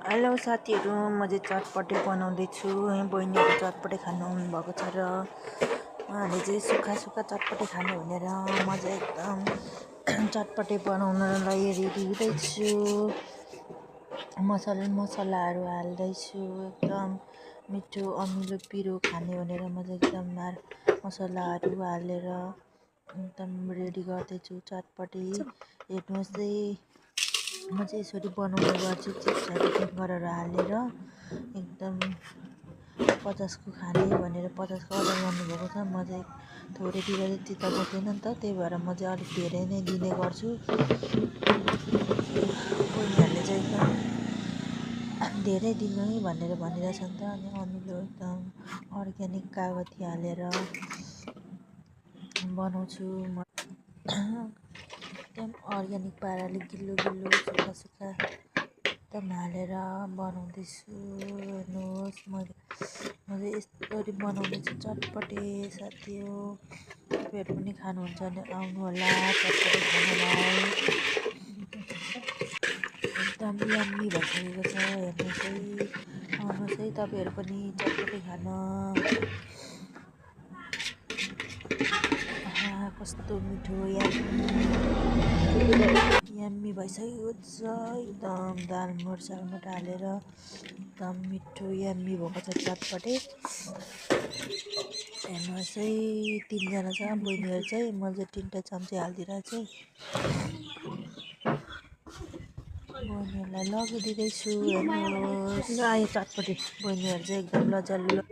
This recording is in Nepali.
हेलो साथीहरू, म चाहिँ चटपटे बनाउँदैछु। बहिनीहरू चटपटे खानु भएको छ र उहाँले चाहिँ सुक्खा सुक्खा चटपटे खानु भनेर म चाहिँ एकदम चटपटे बनाउनलाई रेडी हुँदैछु। मसलाहरू हाल्दैछु। एकदम मिठो अमिलो पिरो खाने भनेर म चाहिँ एकदम मसलाहरू हालेर एकदम रेडी गर्दैछु चटपटे। हेर्नुहोस् है, म चाहिँ यसरी बनाउने गर्छु। चिप्सहरू पिक गरेर हालेर एकदम 50को खाने भनेर 50को अर्डर गर्नुभएको छ। म चाहिँ थोरै दिँदा चाहिँ चित्त बुझ्दैन नि त, त्यही भएर म चाहिँ अलिक धेरै नै दिने गर्छु। बहिनीहरूले चाहिँ एकदम धेरै दिनु है भनेर भनिरहेछ नि त। अनि अमिलो एकदम अर्ग्यानिक कागती हालेर बनाउँछु म। एकदम अर्ग्यानिक पाराले गिल्लो सुक्खा सुक्खा एकदम हालेर बनाउँदैछु। हेर्नुहोस्, म चाहिँ यसरी बनाउँदैछु चटपटे। साथी हो, तपाईँहरू पनि खानुहुन्छ भने आउनु होला चटपटे खानलाई। एकदम यम्मी भइसकेको छ। हेर्नुहोस् है, आउनुहोस् है तपाईँहरू पनि चटपटे खान। कस्तो मिठो यम्मी भइसकेको छ। एकदम दाल मर्च हालेर एकदम मिठो यम्मी भएको छ चटपटे। हेर्नुहोस् है, 3जना छ बहिनीहरू चाहिँ, म चाहिँ 3टा चम्ची हालिदिएर चाहिँ बहिनीहरूलाई लगिदिँदैछु। हेर्नुहोस् आयो चटपटे। बहिनीहरू चाहिँ एकदम लजालु